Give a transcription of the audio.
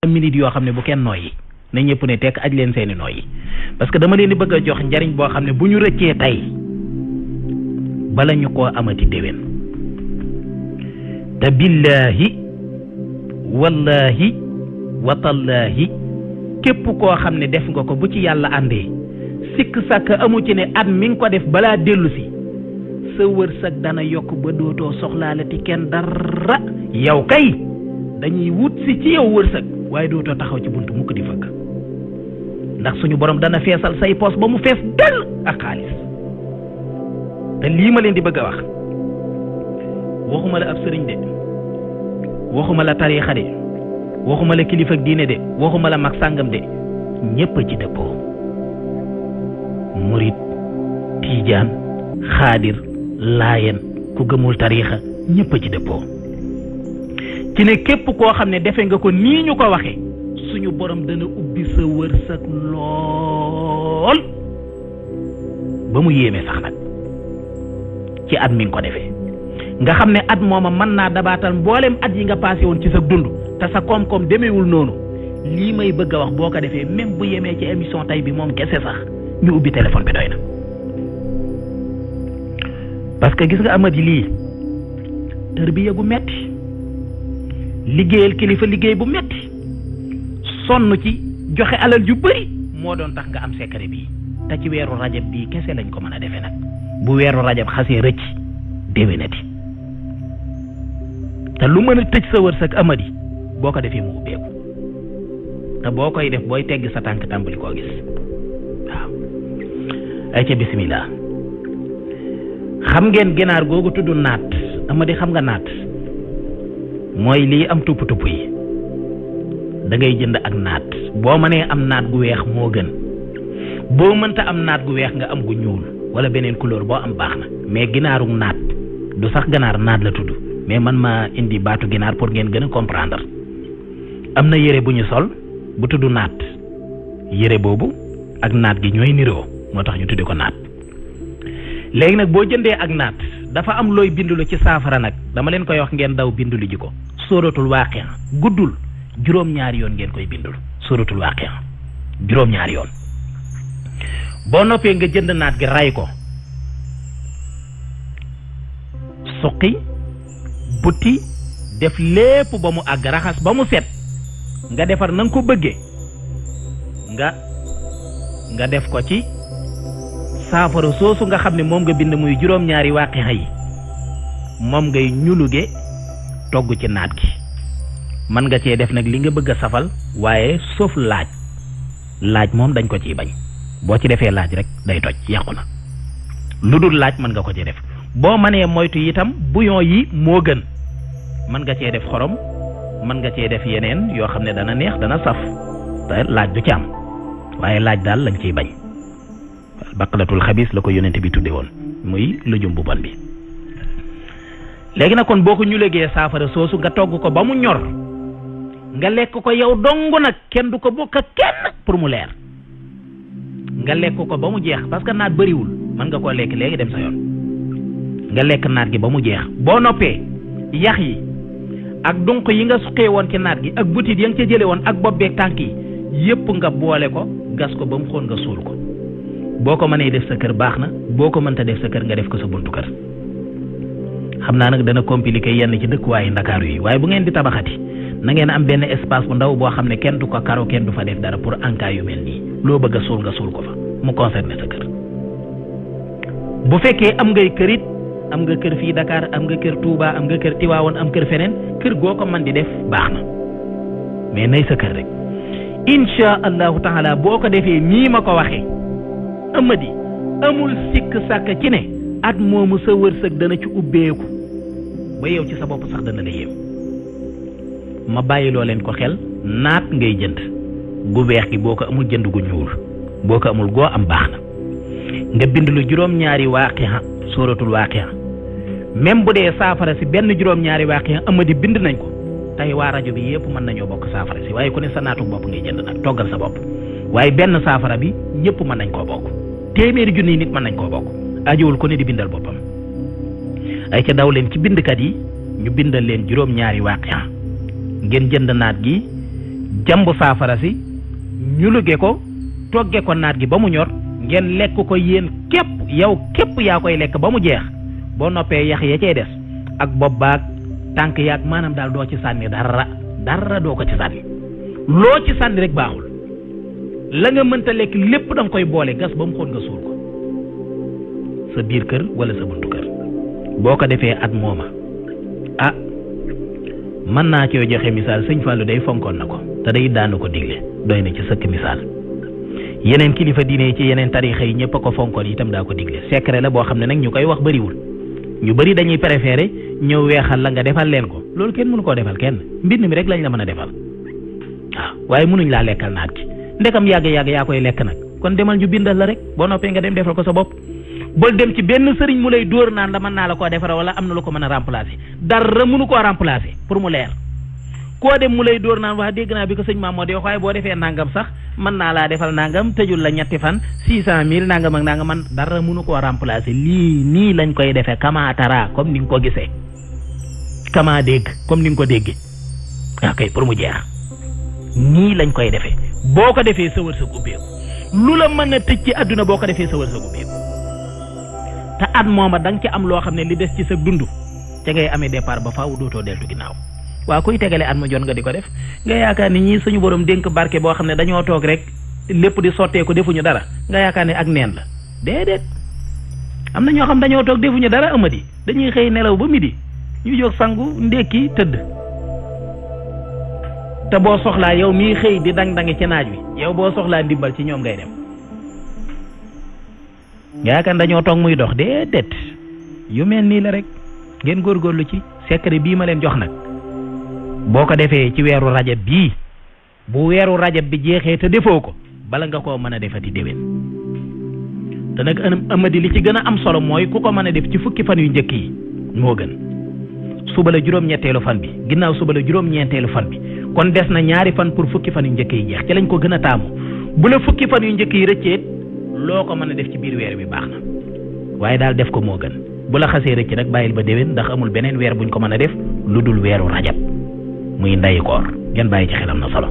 minute yoo xam ne bu kenn nooyi na ñëpp ne tekk aj leen seeni nooyi parce que dama leen di bëgg a jox njariñ boo xam ne bu ñu rëccee tey bala ñu koo amati déwén te billaahi wallaahi watallaahi képp koo xam ne def nga ko bu ci yàlla àndee sikk sàkk amu ci ne at mi nga ko def balaa dellu si sa wërsëg dana yokk ba dootoo soxlaalati kenn dara yow kay dañuy wut si ci yow wërsëg waaye dootoo taxaw ci buntu mukk di fëgg ndax suñu borom dana feesal say poos ba mu fees dell ak xaalis te lii ma leen di bëgg a wax waxuma la ab sëriñ de waxuma la tariixa de waxuma la kilifa ak diine de waxuma la mag sàngam de ñépp a ci dëppoo murit tiijaan xaadir laayen ku gëmul tariixa ñépp a ci dëppoo ci ne képp koo xam ne defe nga ko nii ñu ko waxe suñu borom dana ubbi sa wërsëg lool ba mu yéeme sax nag ci at mi nga ko defee nga xam ne at mooma mën naa dabaatal mboolem at yi nga passé woon ci sa dund te sa koom-koom demeewul noonu lii may bëgg a wax boo ko defee même bu yemee ci émission tay bi moom kese sax ñu ubbi téléphone bi doy na parce que gis nga amadi lii tërbiya gu metti liggéeyal kilifa liggéey bu metti sonn ci joxe alal ju bëri moo doon tax nga am secret bii te ci weeru rajab bii kese lañ ko mën a defee nag bu weeru rajab xasee rëcc déwénati te lu mën a tëj sa wërsëg amadi boo ko defee mu ubbeeku te boo koy def booy tegg sa tànk tàmbali koo gis waaw ay ca bismillah xam ngeen ginaar googu tudd naat amadi xam nga naat mooy lii am tupp tupp yi da ngay jënd ak naat boo mënee am naat gu weex moo gën boo mënta am naat gu weex nga am gu ñuul wala beneen couleur boo am baax na mais ginaaru naat du sax ganaar naat la tudd mais man ma indi baatu ginaar pour ngeen gën a comprendre am na yére bu ñu sol bu tudd naat yére boobu ak naat gi ñooy niroo moo tax ñu tuddi ko naat léegi nag boo jëndee ak naat dafa am looy bindulu ci saafara nag dama leen koy wax ngeen daw bindulu ji ko sóoratul waaqi'a guddul juróom-ñaari yoon ngeen koy bindul sóoratul waaqi'a juróom-ñaari yoon boo noppee nga jënd naat gi ray ko suqi butti def lépp ba mu àgg raxas ba mu set nga defar na nga ko bëggee nga def ko ci saafara soosu nga xam ne moom nga bind muy juróom-ñaari waaqi'a yi moom ngay ñuluge togg ci naat gi man nga cee def nag li nga bëgg a safal waaye sauf laaj moom dañ ko ciy bañ boo ci defee laaj rek day toj yàqu na lu dul laaj mën nga ko cee def boo mënee moytu itam bouillon yi moo gën mën nga cee def xorom mën nga cee def yeneen yoo xam ne dana neex dana saf te laaj du ci am waaye laaj daal lañ ciy bañ baqalatul xabis la ko yonent bi tudde woon muy lujum bu bon bi léegi nag kon boo ko ñu légee saafara soosu nga togg ko ba mu ñor nga lekk ko yow dong nag kenn du ko bokk ak kenn pour mu leer nga lekk ko ba mu jeex parce que naat bëriwul mën nga koo lekk léegi dem sa yoon nga lekk naat gi ba mu jeex boo noppee yax yi ak dunq yi nga suqee woon ci naat gi ak butit ya nga ca jële woon ak bopp beeg tànk yi yépp nga boole ko gas ko ba mu xoon nga suul ko boo ko mënee def sa kër baax na boo ko mënta def sa kër nga def ko sa buntu kër xam naa nag dana compliqué yenn ci dëkkuwaayu Ndakaaru yi waaye bu ngeen di tabaxati na ngeen am benn espace bu ndaw boo xam ne kenn du ko karo kenn du fa def dara pour en cas yu mel nii loo bëgg a suul nga suul ko fa mu concerné sa kër bu fekkee am ngay kër it am nga kër fii Dakar am nga kër Touba am nga kër Tiwaawoon am kër feneen kër goo ko mën di def baax na mais nay sa kër rek insha allahu taala boo ko defee nii ma ko waxee amadi amul sikk sàkk ci ne at moomu sa wërsëg dana ci ubbeeku ba yow ci sa bopp sax dana la yéem ma bàyyiloo leen ko xel naat ngay jënd gu weex gi boo ko amul jënd gu ñuul boo ko amul goo am baax na nga bind lu juróom-ñaari waaqi'a sóoratul waaqi'a même bu dee saafara si benn juróom-ñaari waaqi'a amadi bind nañ ko tey waa rajo bi yëpp mën nañoo bokk saafara si waaye ku ne sa naatu bopp ngay jënd nag toggal sa bopp waaye benn saafara bi ñëpp mën nañ koo bokk téeméeri junni nit mën nañ koo bokk ajowul ko ne di bindal boppam ay ca daw leen ci bindkat yi ñu bindal leen juróom-ñaari waaqi'a ngeen jënd naat gi jambu saafara si ñu luggé ko toggé ko naat gi ba mu ñor ngeen lekk ko yéen képp yow képp yaa koy lekk ba mu jeex boo noppee yax ya cay des ak bopp baag tànk yaag maanaam daal doo ci sànni dara doo ko ci sànni loo ci sànni rek baaxul la nga mënta lekk lépp da nga koy boole gas ba mu xoon nga suul ko sa biir kër wala sa buntu kër boo ko defee at mooma mën naa ci joxe misaal sëñ Fallou day fonkoon na ko te day daanu ko digle doy na ci sëkk misaal yeneen kilifa diine ci yeneen tarixa yi ñëpp a ko fonkoon itam daa ko digle secret la boo xam ne nag ñu koy wax bëriwul ñu bëri dañuy préféré ñëw weexal la nga defal leen ko loolu kenn mënu koo defal kenn mbind mi rek lañ la mën a defal waaw waaye mënuñ laa lekkal naat ki ndekam yàgg yaa koy lekk nag kon demal ñu bindal la rek boo noppee nga dem defal ko sa bopp bol dem ci benn sëriñ mu lay dóor naan la mën naa la koo defara wala am na lu ko mën a remplacer dara mënu koo remplacer pour mu leer koo dem mu lay dóor naan wax dégg naa bi ko sëñ maam moo di wax waaye boo defee nangam sax mën naa laa defal nangam tëjul la ñetti fan 600.000 nangam ak nangam man dara mënu koo remplacer lii nii lañ koy defee kama tara comme ni nga ko gisee kama dégg comme ni nga ko déggee ok pour mu jeex nii lañ koy defee boo ko defee sa wërsëg ubbeeku lu la mën a tëj ci àdduna boo ko defee sa wërsëg ubbeeku te at mooma da nga ci am loo xam ne li des ci sa dund ca ngay amee départ ba faaw dootoo deltu ginnaaw waaw kuy tegale at ma jot nga di ko def nga yaakaar ni ñii suñu borom dénk barke boo xam ne dañoo toog rek lépp di sottee ko defuñu dara nga yaakaar ne ak neen la déedéet am na ñoo xam dañoo toog defuñu dara amadi dañuy xëy nelaw ba midi ñu jóg sangu ndékki tëdd te boo soxlaa yow mii xëy di dang-dangi ci naaj wi yow boo soxlaa ndimbal ci ñoom ngay dem yaakaar dañoo toog muy dox déedéet yu mel nii la rek ngeen góorgóorlu ci secret bii ma leen jox nag boo ko defee ci weeru rajab bii bu weeru rajab bi jeexee te defoo ko bala nga koo mën a defati déwén te nag amadi li ci gën a am solo mooy ku ko mën a def ci fukki fan yu njëkk yi moo gën suba la juróom-ñetteelu fan bi ginnaaw suba la juróom-ñeenteelu fan bi kon des na ñaari fan pour fukki fan yu njëkk yi jeex ci lañ ko gën a taamu bu la fukki fan yu njëkk yi rëcceet loo ko mën a def ci biir weer bi baax na waaye daal def ko moo gën bu la xasee rëcc nag bàyyil ba déwén ndax amul beneen weer buñ ko mën a def lu dul weeru rajab muy ndayi koor ngeen bàyyi ci xelam na solo